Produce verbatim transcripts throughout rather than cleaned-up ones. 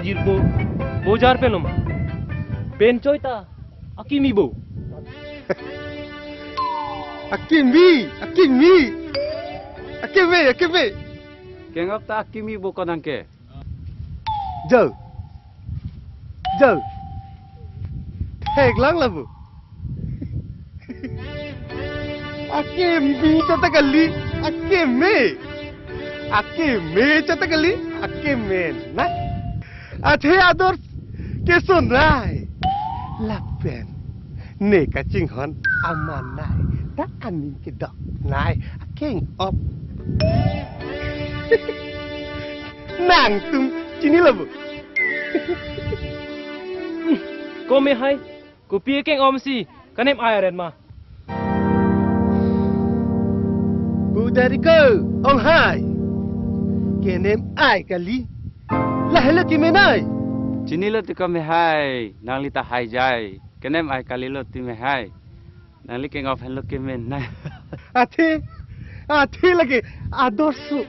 Jirpo bojar pen loma. Pen choi ta akimi bo. Akimi, akimi. Akimi, akimi. Keng-op ta akimi bo konang ke. Jo. Jo. Thek lang labu. Akimi chot ta kali, akimi. Akimi chot ta kali, akimi na. Athe ador keso nai. Lapen ne kachinghon aman nai. Ta aning kedok nai. Akeng-op. Nangtum chinilo bo. Ko mehai. Kopi akeng-op si, kanem ai aret ma. Pu dari ko, ong hai. Kenem ai kali. Lahelo kemenai. Chinilo ti ko mehai, nangli ta hai jai. Kenem ai kalilo ti mehai. Nangli keng-op henlo kemenai. Athe, athe lake ador su.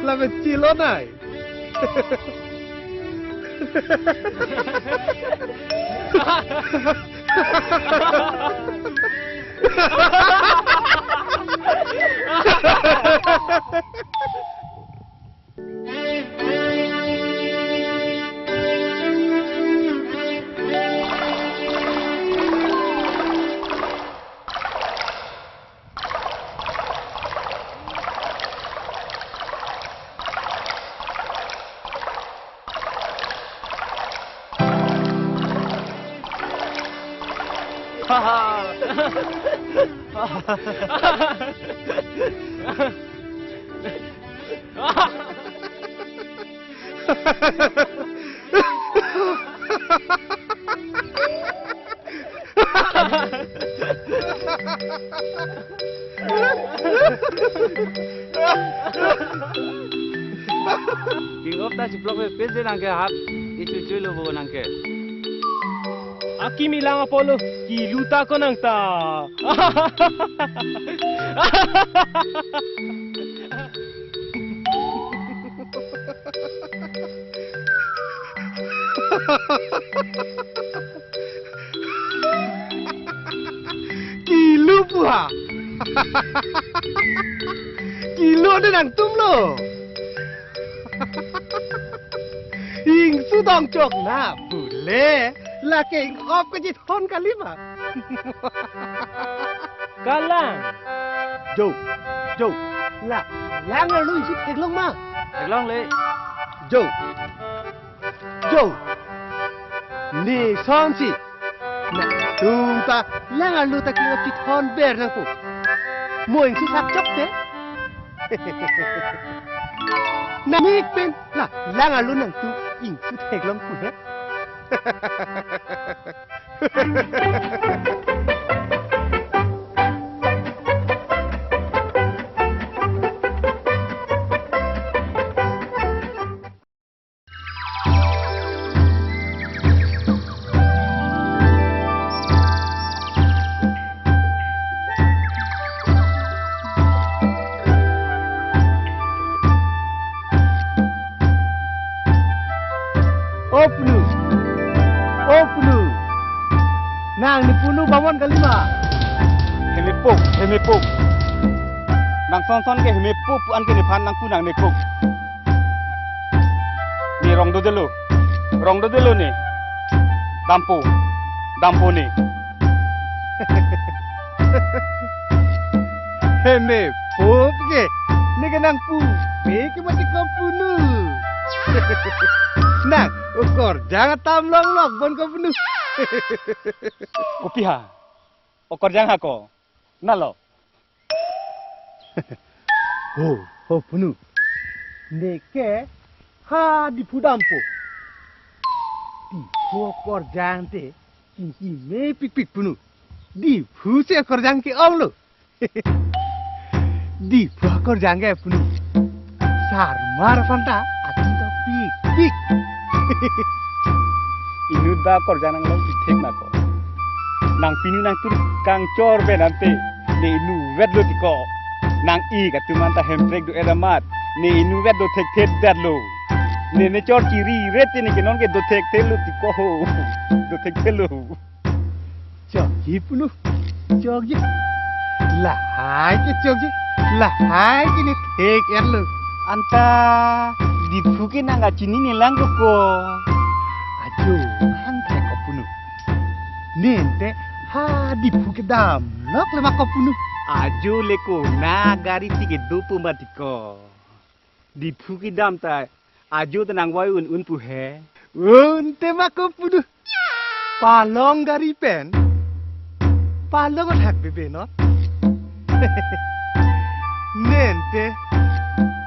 Lapen chilonai. Keng-op ta chiplok pe pese nangke hap ichu chui lo bo nangke. Akimi lang apotlo kilu ta konang ta. Kilu pu ha. Kilu de nangtumlo. Ingsu dong chok na bule lake ing-op kachithon kali ma. Kalang. Jo, jo, la, lang arlo ingsu theklong ma. Theklongle. Jo, jo, ne sonsi. Nangtum ta lang arlo ta kilo chithon ber nangpo. Mo ingsu sak chok te. Nangik pen la lang arlo nangtum ingsu theklong pu he. O punu, o punu, nang ne punu bamon kali ma? Hemepuk, hemepuk. Nang sonson ke hemepuk pu an ke nephan nangpu nang nepuk. Ne rong dodelo. Rong dodelo ne. Dampo. Dampo ne. Hemepuk ke. Ne ke nangpu. Pe ke mati ko punu. Nang, okorjang atam longlok bon ko punu. Kopi ha. Okorjang ha ko. Nalo. Ho, ho punu. Neke ha Diphu dampo. Diphu okorjang te kingki mepikpik punu. Diphu si okorjang ke-onglo. Diphu okorjang ke punu. Sarmar aphan ta atum ta pikpik. Inut ba okorjang nanglong pithek ma ko. Nang pinu nang tur kangchor pen ante ne inutvet lo ti ko. Nang-ik atum anta hemprek do-et amat. Ne inutvet do thekthe detlo. Ne ne chor chiri rete ne ke non ke do thekthe lo ti ko ho. Do thekthe lo. Chokji punu. Chokji. Lahai ke chokji. Lahai ke ne thek-etlo. Anta Diphu ke nang kachinine lang ko. Ajo, anta ko punu. Ne ante ha Diphu kedam lok le ma ko punu. Ajo le ko na gari ti kedo pu ma ti ko. Diphu kedam ta ajo ta nang vai un un pu he. Un te ma ko punu. Palong gari pen. Palong thak bebe no. Ne ante.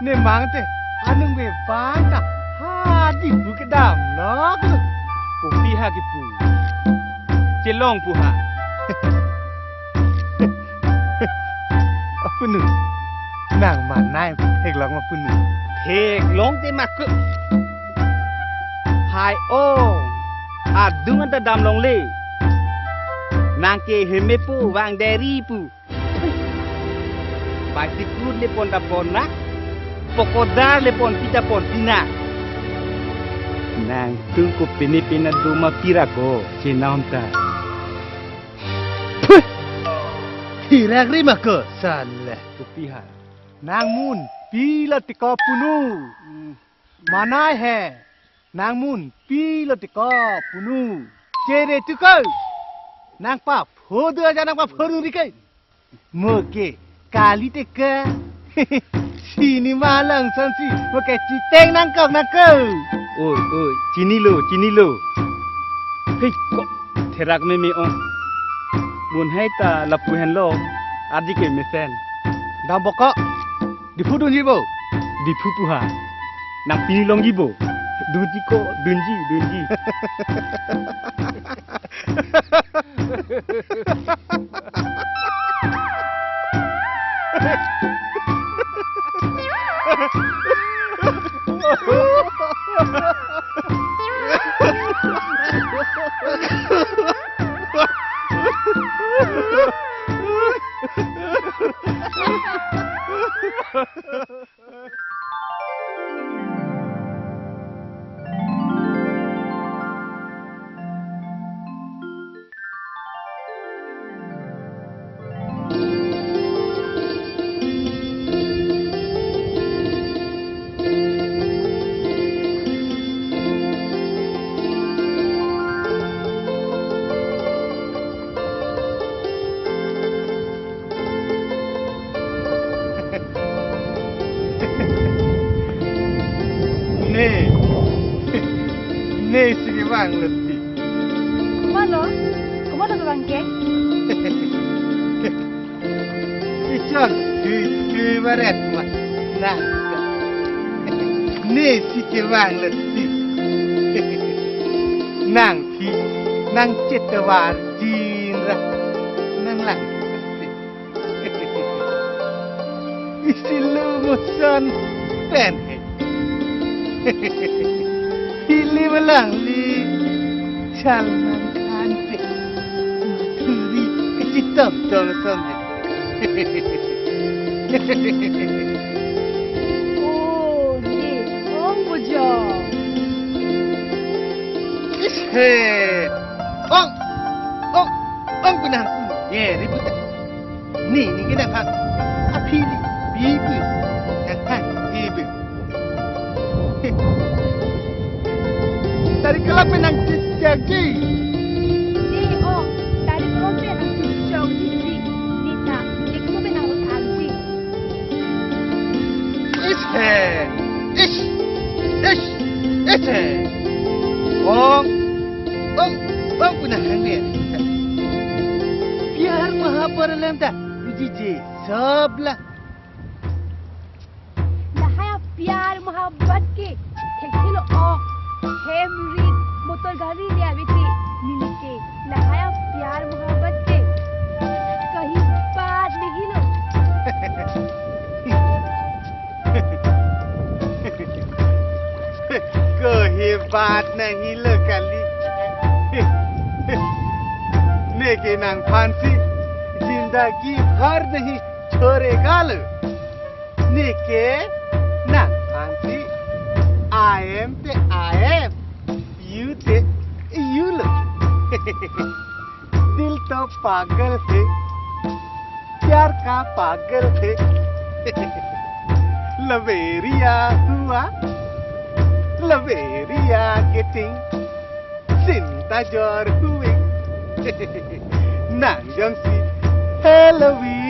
Ne mang te. Anung be bang ta. Ha Diphu kedam lok. Kopi ha kipu. Chelong pu ha. Apunu. Nang manai theklong ma punu. Theklong te ma ke. Hai o. Adung anta damlongle. Nang ke heme pu vang deri pu. Pai sikut le pon ta pon na. Pokodar le pon pita pon pina. Nangtum ko pene pena do ma pira ko chenam ta. Phuh! Hirak ri ma ko salah. Kopi ha. Nang mun pilo ti ko punu. Hmm. Manai he. Nang mun pilo ti ko punu. Chere tu ko. Nang pa phodu aja nang pa phodu ri ke. Mo ke kali te ke. Sini malang sansi. Mo ke chiteng nangkok nang ko. Oi, oi, chinilo, chinilo. Hei, ko therak meme ong. Bun hai ta lapu henlo. Adi ke mesen. Dam bokok. Diphu dunji bo. Diphu pu ha. Nang pini longji bo. Dunji ko, dunji, dunji. Ne. Ne si kevang leti. Komatlo? Komatlo kevang ke? Ichon, tui, tui baret ma. Nang. Ne si kevang leti. Nang phi, nang chetawar jinra. Nang lang. Isi lo moson pen he. Pili malangli Salman Khan pe. Madhuri kachetong tong som he. Oh, ye, ong bojo. Is he. Ong, ong, ong pinang. Ye, ribut. Ni, ni ke nang hang. Aphi ni, bibi. Nang hang, bibi. Tari kelap nang cicak ji. Ni, oh, tari kelap nang cicak ji. Ni ta, ni kelap nang utang ji. Is he. Is. Is. Is he. Ong. Ong. Ong puna hang ni. Pyar mahaparalem ta. Ruji ji. Sabla. Lahai pyar mohabbat ke thekthe lo o. Hem rit motor gari le ave te neli ke. Lahai pyar mohabbat ke kahi baat nahi lo. Kahi baat nahi lo kali. Neke nangphansi zindagi bhar nahi chorega lo. Neke Nang phan si I am te I am, you te you lo. दिल तो पागल है, प्यार का पागल है. लवेरिया हुआ, लवेरिया getting, चिंता जोर हुई. Nang jongsi Halloween.